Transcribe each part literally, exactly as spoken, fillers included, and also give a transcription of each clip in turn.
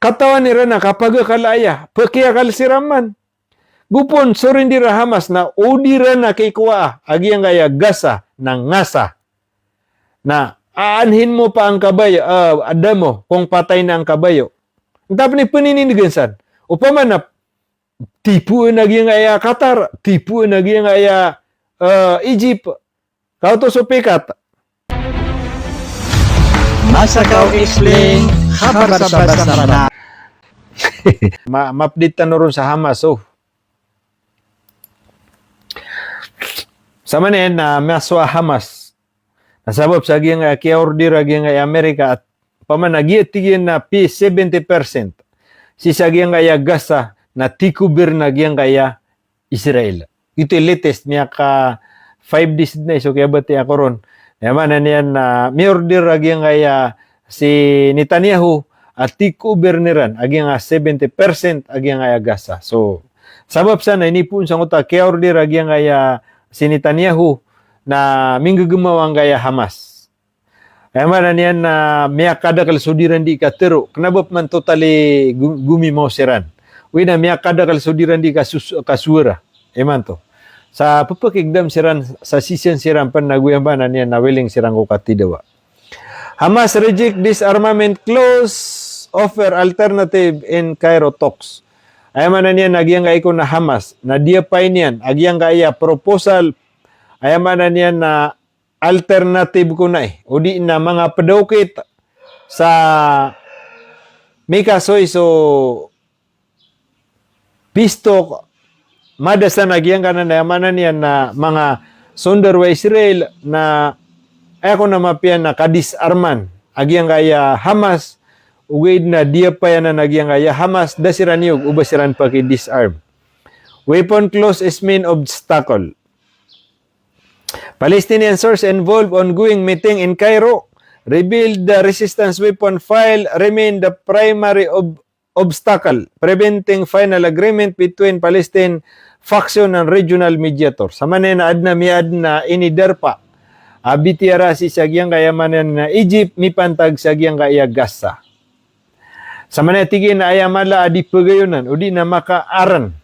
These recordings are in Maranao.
Katawan iran a kapagakala aya, pekiyakal siran man. Go pn sorindira Hamas na o di ran a kikowaa a giyangkaya Gaza na ngasa. Na aanhin mo pa angkabayo, ah, adamo, kong patay na angkabayo. Ntapni pninindgan san. Opama na tipoon a giyangkaya Qatar, tipoon a giyangkaya, ah, Egypt. Kaoto so pikat. Masa Kaw Explain, khabar sa basa Ramadan. Ma-, ma-update tano ron sa Hamas, oh. Sa maana niyan na miyasowa a Hamas. Na sabap sa giyangkaya kiya-order a giyangkaya Amerika at opama na giya tig iyan na pi seventy percent sii sa giyangkaya Gaza na tikober na giyangkaya Israel. Ito i latest, miyaka five days na i so kiyabatiya ko ron. Aya maana niyan na miyorder a giyangkaya si Netanyahu a tikober iran a giyangkaya seventy percent a giyangkaya Gaza. So, sabap san na inipoon sangkoto a kiyorder a giyangkaya si Netanyahu na minggegemaw angkaya Hamas. Aya maana niyan na miyakadakel so di ran di katero. Kena ba pman totally gu-, gomimaw siran. Oway na miyakadakel so di ran di kasus-, kasuwara. Imanto. Sa pepekigdam siran, sa sisien siran pn na go aya maana niyan na willing siran ko katidawa. Hamas reject disarmament clause, offer alternative in Cairo talks. Aya maana niyan na giyangkai ko na Hamas, na diyapay niyan a giyangkaya proposal, aya maana niyan na alternative ko na i, o di na manga pd a okit sa mikasoy so peace talk, mada san a giyangkanan, aya maana niyan na manga sundaro a Israel na aya ko na mapiya na kadisarman a giyangkaya Hamas, ogaid na diyapay anan a giyangkaya Hamas, da siran iyog o ba siran pakidisarm. Weapon clause is main obstacle. Palestinian source involved ongoing meeting in Cairo revealed the resistance weapon file remain the primary ob-, obstacle preventing final agreement between Palestine faction and regional mediator. Sa maana niyan na adn a miyaadn a inidarpa a bitiyara sii sa giyangkaya maana niyan na Egypt mipantag sa giyangkaya Gaza. Sa maana niyan tig iyan na aya mala a di pagayonan, o di na makaarn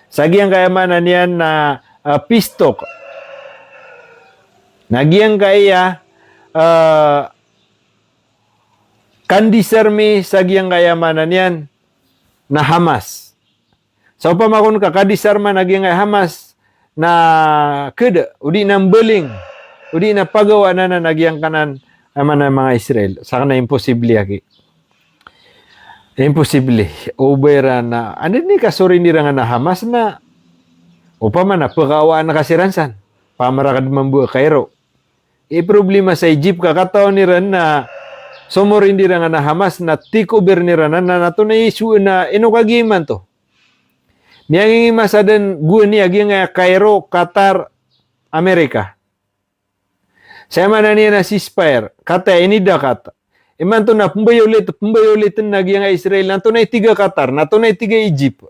sa giyangkaya maana niyan na, ah, peace talk. Na giyangkaya, ah, kandisarmi sa giyangkaya maana niyan na Hamas. Sa opama kon ka kadisarman a giyangkaya Hamas na keda, o di na mbaling, o di na pagawaan anan a giyangkanan a maana manga Israel. Sakn na imposible aki. Imposible. O ba iran na, anda ni kasorindir angkanan a Hamas na, opama na pekawaan ka siran san, pamarakad mambo a Cairo. I problema sa Egypt ka katawan iran na somorindir angkanan a Hamas na tikober iran na, na, na tonaa i so na ino kagiya imanto. Miyangingima sa den gowani a giyangkaya Cairo, Qatar, Amerika. Sa aya maana niyan na ceasefire, kataya inidakat. Imanto na pembayolit, pembayolit na giyangkaya Israel, na tonaa i tig a Qatar, na tonaa i tig a Egypt.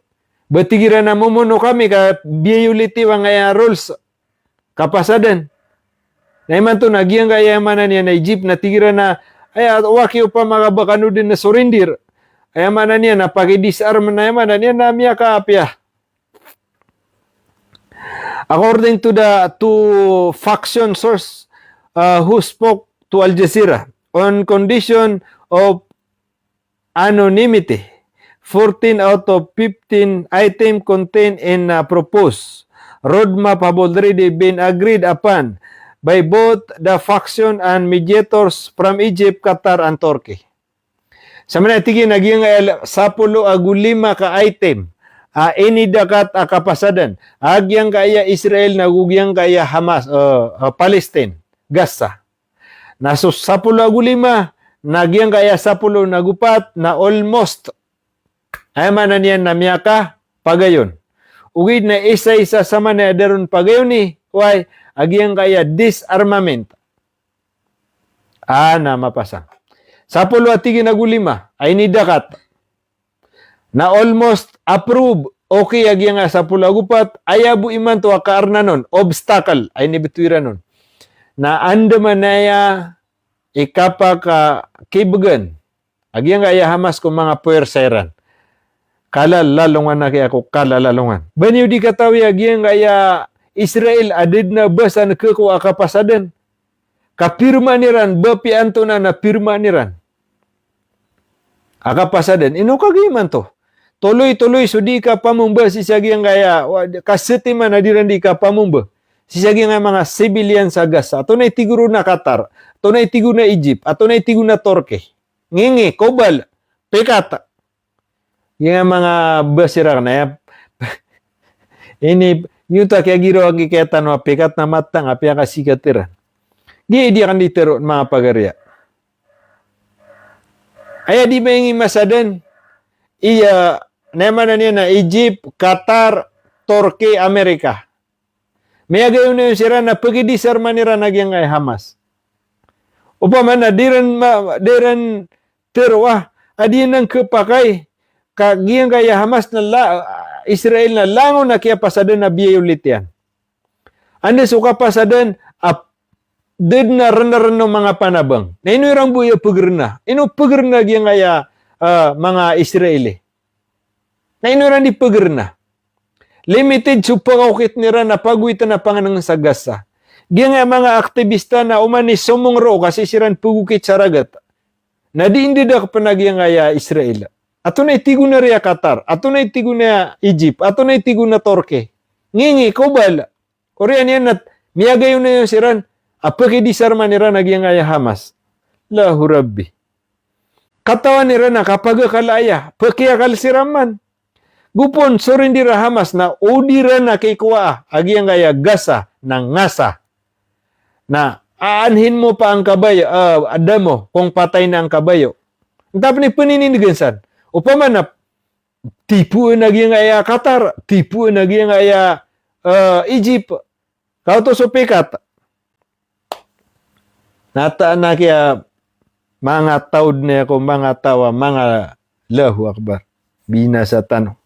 Ba tig iran na momono kami ka biyolit iyo angkaya rules, kapasadan. Na imanto na giyangkaya maana niyan na Egypt, na tig iran na, aya, waki opama ka ba kano den na sorindir. Aya maana niyan na pakidisarm na aya maana niyan na miyakaapiya. According to the two faction source, uh, who spoke to Al Jazeera on condition of anonymity, fourteen out of fifteen item contained in a proposed roadmap have already been agreed upon by both the faction and mediators from Egypt, Qatar, and Turkey. Sa maana tig iyan a giyangkaya sapolo ago lima ka item a inidakat a kapasadan a giyangkaya Israel na go giyangkaya Hamas, eh, eh, Palestine, Gaza. Na so sapolo ago lima, na giyangkaya sapolo ago pat, na almost. Aya maana niyan na miyakapagayon. Ogaid na isa-isa sa maana a da ron pagayon i, wai, a giyangkaya disarmament. Ah, na mapasang. Sapolo a tig iyan ago lima a inidakat. Na almost approve, okay a giyangkaya sapolo ago pat, aya bo imanto a kaarnan on, obstacle, a inibetowan on. Na andamanaya i kapakakibgan a giyangkaya Hamas ko manga puwersa iran. Kalalalongan a kiya ko kalalalongan. Ba niyo di katawi a giyangkaya Israel a da dn a ba san khakowa a kapasadan. Kapirmaan iran, ba piya antonaa na pirmaan iran a kapasadan. Ino kagiya imanto? Toloy-toloy so di kapamomba sii sa giyangkaya, wa-, kasatiman a di ran di kapamomba sii sa giyangkaya manga civilian sa Gaza. Antonaa i tig on a Qatar, antonaa i tig on a Egypt, antonaa i tig on a Turkey. Ngingi, kobal, pikat. Giyangkaya manga bas iran na aya. Ini, giyoto a kiyagiraw a gii kaya tano a pikat na matang a piyakasikat iran. Di, di aken di tero manga pagariya. Aya di maingin masa den, iya, na aya maana niyan na Egypt, Qatar, Turkey, America. Miyagayonayon siran na pagidisarman iran a giyangkaya Hamas. Opama na di ran ma-, di ran tero a, a di nan khapakay, ka giyangkaya Hamas na la-, Israel na langon a kiyapasadan a biyayolit iyan. Anda so kapasadan a da den a rena-rena o manga panabang. Na ino iran bo iya pegerena? Ino pegerena giyangkaya, ah, manga Israeli? Na ino iran di pegerena? Limited so pekaokit iran a pagoitan a pangenengen sa Gaza. Giyangkaya manga aktibista na oman i somong roo ka sii siran pegokit sa ragat. Na di indedak pen a giyangkaya Israel. Antonaa i tig on a riya Qatar, antonaa i tig on a Egypt, antonaa i tig on a Turkey. Ngingi, kobal. Oriyan iyan na miyagayonayon siran a pekidisarman iran a giyangkaya Hamas. Allahu Rabbi. Katawan iran a kapagakala aya, pekiyakal siran man. Go pon sorindir a Hamas na o di ran a kikowaa a giyangkaya Gaza na ngasa. Na aanhin mo pa angkabayo, ah, adamo, kong patay na angkabayo. Ntap ni peninindigan san. Opama na tipoon a giyangkaya Qatar, tipoon a giyangkaya, eh, Egypt. Kaoto so pikat. Nata na kiya manga taw den ko manga tawa, manga Allahu Akbar. Binasa tano.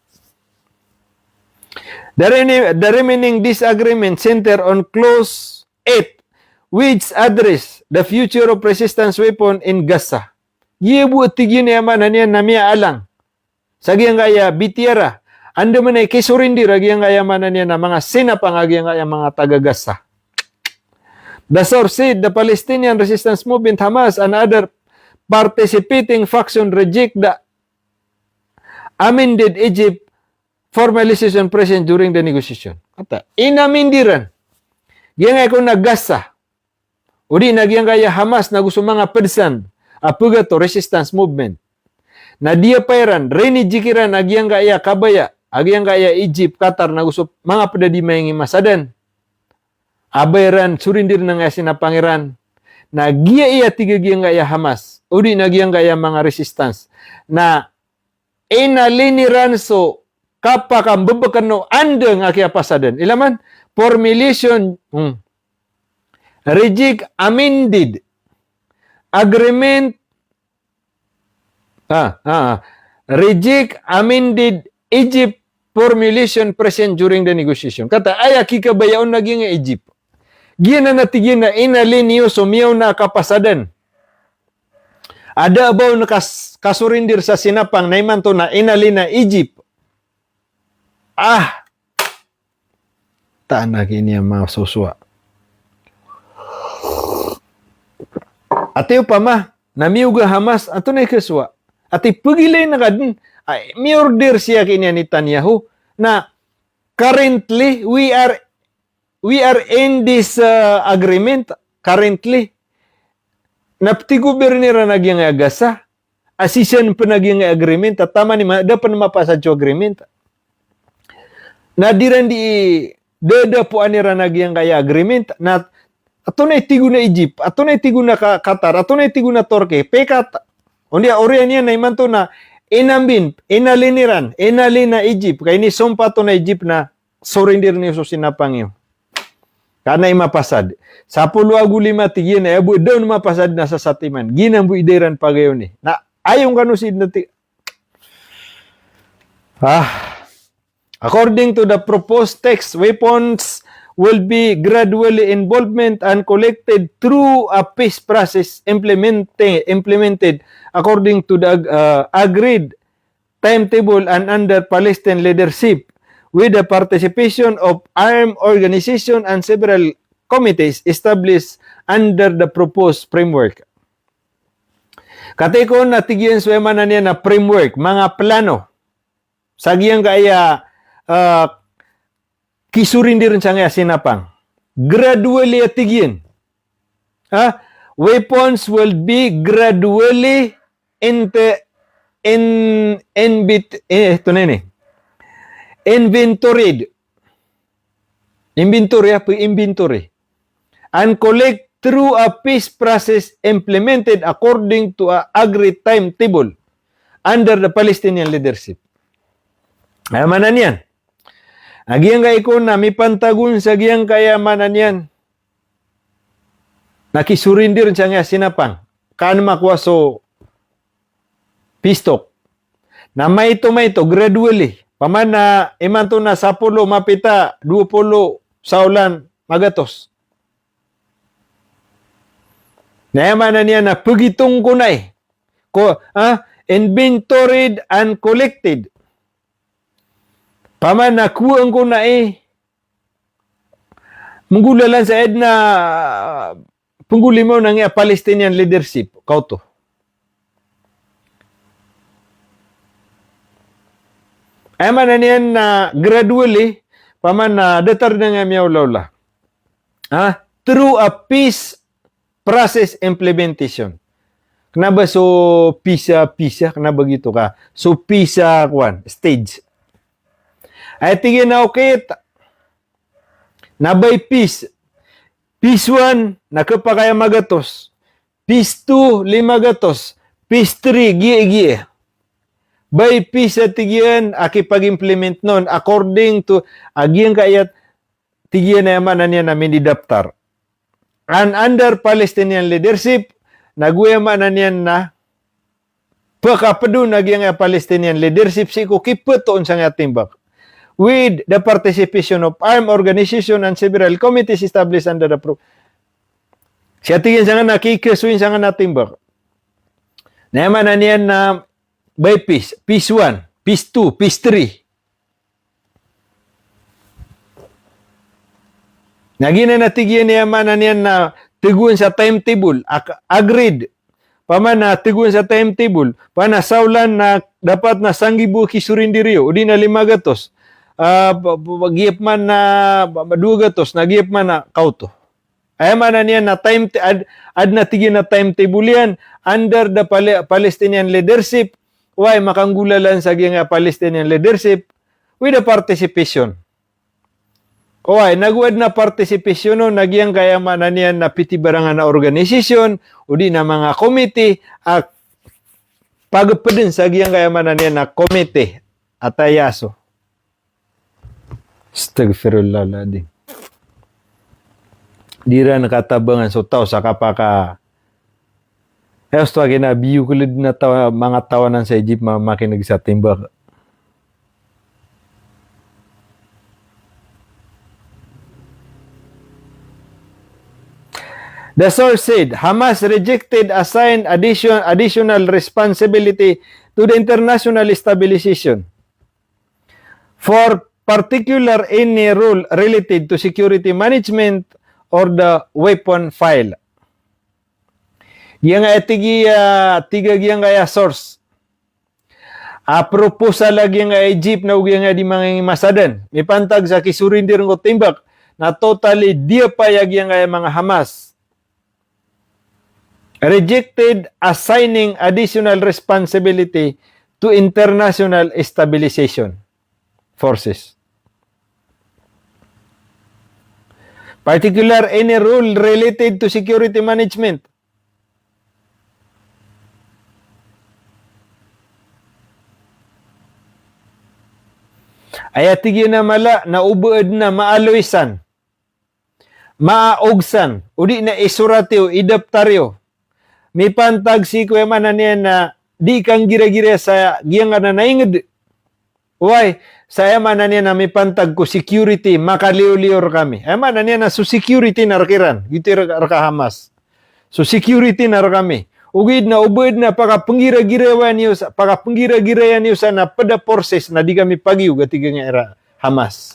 The rene-, the remaining disagreement center on clause eight, which address the future of resistance weapon in Gaza. Giya bo a tig iyan a aya maana niyan na miyaalang sa giyangkaya B T R a, anda man i kisorindir a giyangkaya maana niyan a manga sinapang a giyangkaya manga taga Gaza. The source said the Palestinian Resistance Movement, Hamas, and other participating faction reject the amended Egypt formalization present during the negotiation. Kata, inamend iran giyangkaya ko na Gaza. O di na giyangkaya Hamas nago so manga ped san a pegato resistance movement. Na di a pa iran, rinijik iran a giyangkaya kabaya a giyangkaya Egypt, Qatar nago so manga ped a di maingin masa den a ba iran sorindir angkaya sinapang iran. Na giya i a tig a giyangkaya Hamas, o di na giyangkaya manga resistance. Na inalin iran so kapakambebeken o andang a kiyapasad den. Ila man, formulation, hmm. Reject amended agreement, ah, ah, ah. Reject amended Egypt formulation present during the negotiation. Kata, aya kikabaya on na giyangkaya Egypt. Giyanan a tig iyan a inalin iyo so miyaona a kapasad den. A da a ba on kas-, kasorindir sa sinapang na imanto na inalin a Egypt. Ah! Tanak ini a masosowa. Ati opama, na miyoga Hamas, antonaa i kasowa? Ati pegilay na ka den, ay, miyorder siya ki ini a Netanyahu, na currently, we are we are in this, uh, agreement currently. Na ptigobirn iran a giyangkaya Gaza a sii san pen a giyangkaya agreement, a taman i ma-, da pen mapasad so agreement. Na di ran di dadapoan iran a giyangkaya agreement, na antonaa i tig on a Egypt, antonaa i tig on a Ka-, Qatar, antonaa i tig on a Turkey, pikat. Ondiya oriyan iyan na imanto na inambin, inalin iran, inalin a Egypt, ka inisompat on a Egypt na sorindir niyo so sinapang iyo. Ka na i mapasad. Sapolo ago lima tig iyan, aya bo da on mapasad na sasatiman. Giyanan bo i da iran pagayoni. Na ayon kano sii na ti-, ah. According to the proposed text, weapons will be gradually involvement and collected through a peace process implemented, implemented according to the ag-, uh, agreed timetable and under Palestine leadership, with the participation of armed organization and several committees established under the proposed framework. Katii kon na tig iyan so aya maana niyan na framework, manga plano sa giyangkaya, ah, kisorindiren sangkaya sinapang. Gradually a tig iyan. Ha? Weapons will be gradually inte-, in-, invit-, eh, ito na ini. Inventoried. Inventory, apa? Inventory. And collect through a peace process implemented according to a agreed timetable under the Palestinian leadership. Aya maana niyan. A giyangkai kon na mipantag on sa giyangkaya maana niyan na kisorindiren sangkaya sinapang. Kaan makowa so peace talk. Na maito-maito, gradually. Paman na imanto na sapolo, mapita, dowa polo, saolan, magatos. Na aya maana niyan na pegitong ko na i. Ko, ah, inventoried and collected. Paman na kowaan ko na i. Menggolalan sa aya den a penggolimaw na ngiya Palestinian leadership, kaoto. Aya maana niyan na gradually, paman na datar den a ngiya miyaolaola. Ah, through a peace process implementation. Kena ba so peace, ah, peace, ah, kena ba gioto ka. So peace, ah, kowan, stage. Aya tig iyan a okit, na by phase. Phase one, na kepakay a magatos. Phase two, lima gatos. Phase three, giya, giya. By phase a tig iyan a kipag-implement on according to a giyangkaya tig iyan a aya maana niyan na minidaptar. And under Palestinian leadership, na go aya maana niyan na pekaped on a giyangkaya Palestinian leadership sii ko kipetoon sangkaya timbak. With the participation of armed organization and several committees established under the pro-, sii a tig iyan sangkanan a kikesoin sangkanan a timbak. Na aya maana niyan na by phase, phase one, phase two, phase three. Na giyanan a tig iyan a aya maana niyan na tegoan sa timetable, ak-, agreed. Paman na tegoan sa timetable, paman na saolan na dapat na sanggibo a kisorindir iyo, odi na lima gatos. Ah, pa-, pa-, pa-, giya peman na, pa-, pa-, dowa gatos, na giya peman na kaoto. Aya maana niyan na time t-, ad-, aden a tig iyan a timetable iyan under the Pale-, Palestinian leadership. Oway, makanggolalan sa giyangkaya Palestinian leadership with the participation. Oway, na go aden a participation on a giyangkaya maana niyan na pitibarangan a organisasyon, odi na manga komite, a pagepeden sa giyangkaya maana niyan na komite a tayaso. Astaghfirullahaladzim. Di iran katabangan so taw sa kapaka-, eh, osto a kina biyo keled na taw-, manga tawanan sa Egypt ma-, makineg sa timbak. The source said, Hamas rejected assign addition-, additional responsibility to the international stabilization for particular any role related to security management or the weapon file. Giyangkaya tig iyan, tig a giyangkaya source. A proposal a giyangkaya Egypt na o giyangkaya di manga inged masa den. Mipantag sa kisorindir ko timbak na totally diyapay a giyangkaya manga Hamas. Rejected assigning additional responsibility to international stabilization forces. Particular any role related to security management. Aya tig iyan a mala na o ba aden a maaloy san, maaog san, odi na isorat iyo, idaptar iyo. Mipantag sii ko aya maana niyan na di kanggiragira sa giyangkanan a inged. Oway, Sa aya maana niyan na mipantag ko security, makaliyoliyo rkami. Aya maana niyan na so security na rkiran, giyoto i rk-, rka Hamas. So security na rkami. Ogaid na o ba adn a pakapnggiragirayan iyo sa, pakapnggiragirayan iyo sa na pd a forces na di kami pagiyog a tig iyan a Hamas.